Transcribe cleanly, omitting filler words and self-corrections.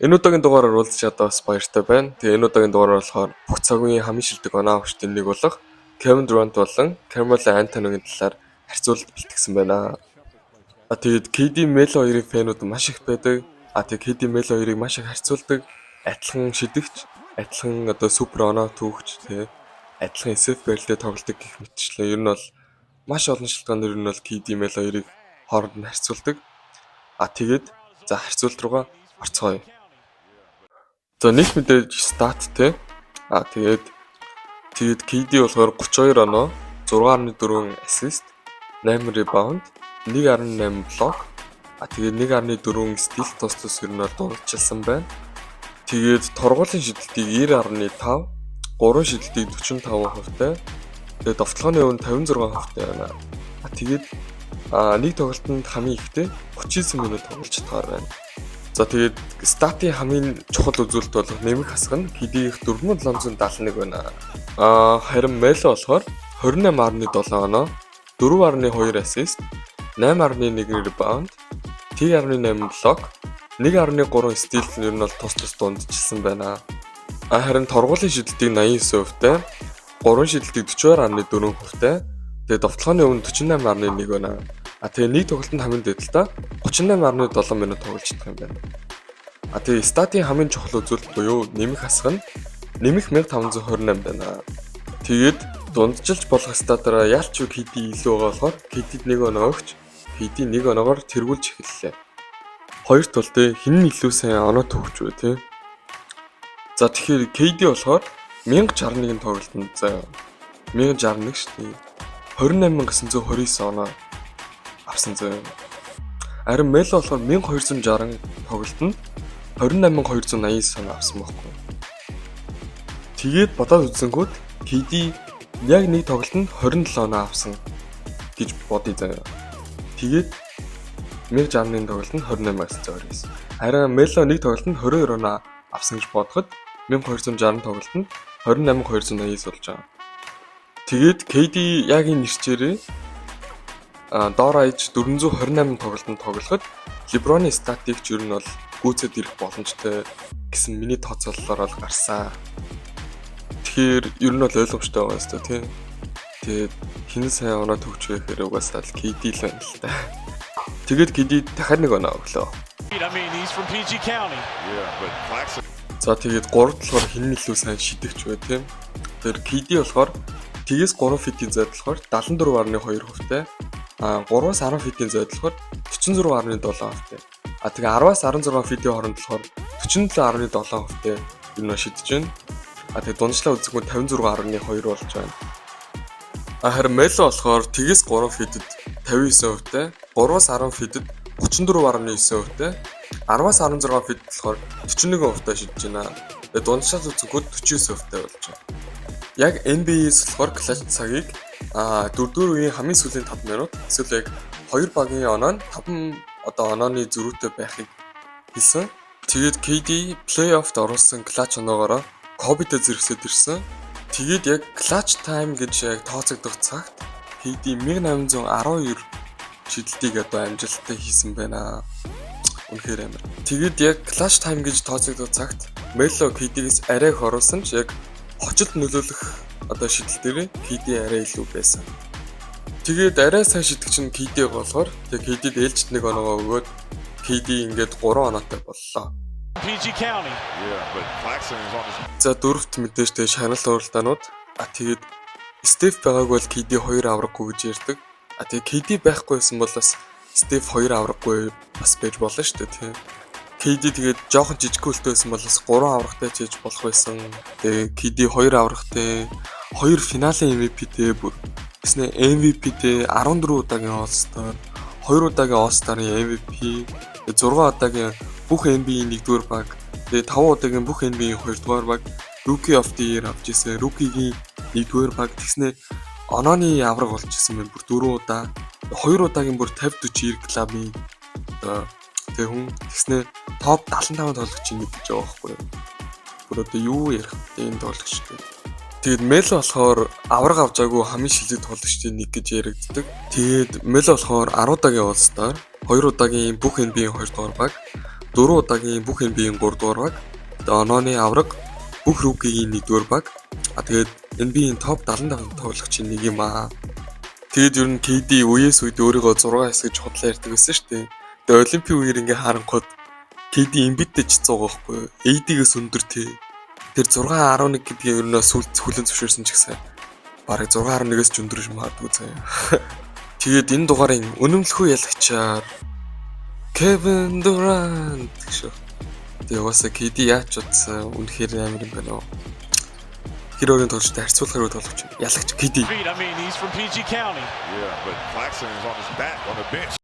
Энэ удаагийн дугаараар уулзч одоо бас баяртай байна. Тэгээ энэ удаагийн дугаараар болохоор бүх цагийн хамгийн шилдэг оноо авахчдын нэг болох Kevin Durant болон Carmelo Anthony-гийн талаар харьцуулалт бэлтгэсэн байна. А тэгээд KD, Melo хоёрын fan үүд маш их байдаг. А тэгээд KD, Melo хоёрыг маш их харьцуулдаг. Адилхан шидэгч, адилхан одоо супер оноо түүхч, тий, адилхан SF байралтай тоглодог гэх мэтчлэн ер нь бол маш олон шалтгаанаар ер нь бол KD, Melo хоёрыг хооронд нь харьцуулдаг. А тэгээд за, харьцуулт руугаа орцгоё. За, нэг мэдээж stat, те. А тэгээд KD болохоор 32 оноо, 6.4 assist, 8 rebound, 1.8 блок. А тэгээд 1.4 steal тус тус ер нь бол дундчилсан байна. Тэгээд торгуулийн шидэлтийг 90.5, 3 шидэлтийг 45% тай. Тэгээд довтлооны хувь нь 56% тай байна. А тэгээд нэг тоглолтод хамгийн ихтэй 39 минут тоглож чадгаар байна. За, тэгээд stat ын хамгийн чухал үзүүлэлт болох нэмэх хасга нь KD-ийн 4771 байна. Харин Melo болохоор 28.7 оноо, 4.2 assist, 8.1 rebound, 1.8 блок, 1.3 steal нь ер нь бол тус тус дундчилсан байна. А харин торгуулийн шидэлтийг 89% тай, 3 шидэлтийг 42.4% тай. Тэгээд довтлооны өмнө 48.1 байна. А тэгээ нэг тоглолтод хамгийн дээд 38.7 минут тоглож чадах юм байна. А тэгээ stat ын хамгийн чухал үзүүлэлт буюу нэмэх хасга нь нэмэх 1528 байна. Тэгээд дундчилж болох stat аараа ялч KD илүү байгаа болохоор KD-д нэг оноо өгч, KD нэг оноогоор тэргүүлж эхэллээ. Хоёр тул те, хэн нь илүү сайн оноо төгч вэ, те? За, тэгэхээр KD болохоор 1061 тоглолтод, за, 1061 шүү дээ. 28,929 оноо авсан зөө. Харин Melo болохоор 1260 тоглолтод 28,289 оноо авсан байхгүй. Тэгээд бодоод үзсэнгүүд KD яг нэг тоглолтод 27 оноо авсан гэж бодъё заяа. Тэгээд 1061 тоглолтод 28,929. Харин Melo нэг тоглолтод 22 оноо авсан гэж бодоход 1260 тоглолтод 28,289 болж байгаа. Тэгээд KD яг энэ нэрчээрээ доор аяж 428 тоглолтод тоглоход LeBron-ы stat ыг ч ер нь бол гүйцэд ирэх боломжтой гэсэн миний тооцоололоор бол гарсан. Тэгэхээр ер нь бол ойлгомжтой байгаа юм тий. Тэгээд хэн сайн оноо төгч вэ гэхээр угаасаа л KD л байна л та. Тэгээд KD дахиад нэг оноо өглөө. I mean, he's from PG County. Yeah, but Claxton За, тэгээд 3 болохоор хэн нь илүү сайн шидэгч вэ, тийм. Тэр KD болохоор тэгээс 3 feet ийн зайд болохоор 74.2 хувьтай. А 3-аас 10 feet ийн зайд болохоор 46.7 хувьтай. А тэгээ 10-аас 16 feet ийн хооронд болохоор 47.7 хувьтай ер нь шидэж байна. А тэгээ дунджлаа үзэнгүүт 56.2 болж байна. А харин Melo болохоор тэгээс 3 feet эд 59 хувьтай, 3-аас 10 feet эд 34.9 хувьтай, 10-аас 16 feet болохоор 41 хувьтай шидэж байна. Тэгээ дунджлаа үзэнгүүт 49 хувьтай болж байна. Яг NBA-с болохоор clutch цагийг дөрөвдүгээр үеийн хамгийн сүүлийн 5 минут эсвэл яг хоёр багийн оноо нь 5 одоо онооны зөрүүтэй байхыг хэлсэн. Тэгээд KD плей-оффт оруулсан clutch оноогоороо Kobe-тэй зэрэгсээд ирсэн. Тэгээд яг clutch time гэж яг тооцогдох цагт KD 1812 шидэлтийг одоо амжилттай хийсэн байна. Үнэхээр амар. Тэгээд яг clutch time гэж тооцогдох цагт Melo KD-гээс арай их оруулсан ч яг хочилд нөлөөлөх одоо шидэл дээр KD арай илүү байсан. Тэгээд арай сайн шидэгч нь KD болохоор тэгээд KD-д ээлжид нэг оноогоо өгөөд KD ингээд 3 оноотой боллоо. PG County. Yeah, but Claxton is on his За, дөрөвт мэдээж тэгээ шагнал уралдаанууд. А тэгээд Steph байгаагүй бол KD 2 авраггүй гэж ярьдаг. А тэгээд KD байхгүй байсан бол бас Steph 2 авраггүй бас байж болно шүү дээ, тийм. KD тэгээд жоохон жижиг хөлтэй байсан бол бас 3 аврагтай ч хийж болох байсан. Тэгээд KD 2 аврагтай, 2 финалийн MVP-тэй, бүр гэснэ MVP-тэй, 14 удаагийн All-Star, 2 удаагийн All-Star-ын MVP, 6 удаагийн бүх NBA-ийн 1-р баг, тэгээд 5 удаагийн бүх NBA-ийн 2-р баг, Rookie of the Year авч ирсэн, Rookie-гийн 1-р баг, тэгснэ онооны авраг болж ирсэн байна бүр 4 удаа. 2 удаагийн бүр 50 40 90 клубын одоо тэг хүн, тэгснэ топ 75 тоглогчийн нэг гэж байгаа байхгүй юу. Бүр одоо юу ярих вэ энэ тоглогчтой. Тэгээд Melo болохоор авраг авч байгаагүй хамгийн шилдэг тоглогчдын нэг гэж яригддаг. Тэгээд Melo болохоор 10 удаагийн All-Star, 2 удаагийн бүх NBA-ийн 2 дугаар баг, 4 удаагийн бүх NBA-ийн 3 дугаар баг, тэгээ онооны авраг, бүх rookie-гийн 1-р баг. А тэгээд NBA-ийн топ 75 тоглогчийн нэг юм аа. Тэгээд ер нь KD үеэс үед өөрийгөө 6 9 гэж худлаа ярьдаг байсан шүү дээ. Тэгээ Олимпийн үеэр ингээ харангуут KD Embiid-тэй ч 100 байхгүй юу? AD-гээс өндөр те. Тэр 6.11 гэдгийг ер нь сүлд хүлэн зөвшөөрсөн ч гэсэн бараг 6.11-ээс ч өндөр юм магадгүй заяа. Тэгээд энэ дугаарын үнэмлэхүй ялагчаар Кевин Дурант гэж шүү. Тэгээ угаасаа KD яаж ч утсан, үнэхээр амар юм байна уу. Хэр өөрийн тоглогчтой харьцуулахаар тоглогч ялагч KD. I mean, he's from PG County. Yeah, but Claxton is on his back on the bench.